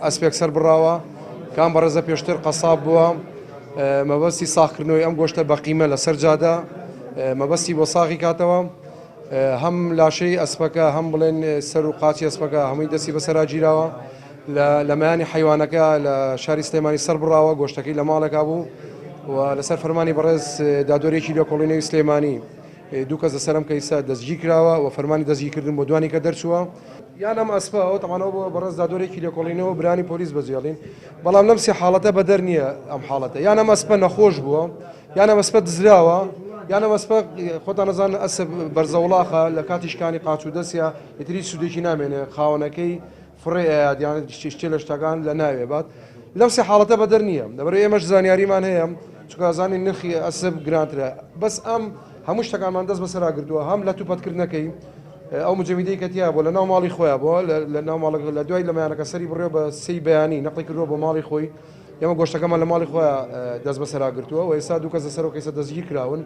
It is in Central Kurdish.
ئەسپێک سەر بڕاوە کام بەڕێزە پێشتر قەساب بووە مەبەستی ساغکردنەوەی ئەم گۆشتە بە قیمە لەسەر جادە مەبەستی بۆ ساغی کاتەوە هەم لاشەی ئەسپەکە هەم بڵێن سەر و قاچی ئەسپەکە هەمووی دەستی بەسەرا گیراوە لە مەیانی حەیوانەکە لە شاری سلێمانی سەر بڕاوە گۆشتەکەی لە ماڵێکا بوو و لەسەر فەرمانی بەڕێز دادوەرێکی لێکۆڵینەوەی سلێمانی دوو کەس لەسەر ئەم کەیسە دەستگیرکراوە و فەرمانی دەستگیرکردن بۆ دوانی کە دەرچووە. یان ئەم ئەسپە ئەوە تەبعەن ئەوە بۆ بەڕێز دادوەرێکی لێکۆڵینەوە برانی پۆلیس بەجێڵین بەڵام لەم سێ حاڵەتە بەدەر نییە ئەم حاڵەتە یان ئەم ئەسپە نەخۆش بووە یان ئەم ئەسپە دزراوە یان ئەم ئەسپە خۆتان ئەزانن ئەسپ بەرزەوڵاخە لە کاتی شکانی قاچ و دەستیا ئیتر هیچ سوودێکی نامێنێ خاوەنەکەی فڕێ ئەیات یان شتێ لە شتەکان لە ناوێ بات لەم سێ حاڵەتە بەدەر نییە لەبەر ئێمەش زانیاریمان هەیە چونکە ئەزانین نرخی ئەسپ گرانترە بەس ئەم هەموو شتەکانمان دەست بەسەرا گرتووە هەم لە توپەتکردنەکەی ئەو مجەمیدەی کە تیا بووە لە ناو ماڵی خۆیان بووە لە ناو ماڵەکە لە دوای لە مەیانەکە سەری بڕێ بە سێی بەیانی نەقلی کردووە بۆ ماڵی خۆی ئێمە گۆشتەکەمان لە ماڵی خۆیان دەست بەسەرا گرتووە و ئێستا دوو کەس لەسەر ئەو کەیسە دەستگیر کراون.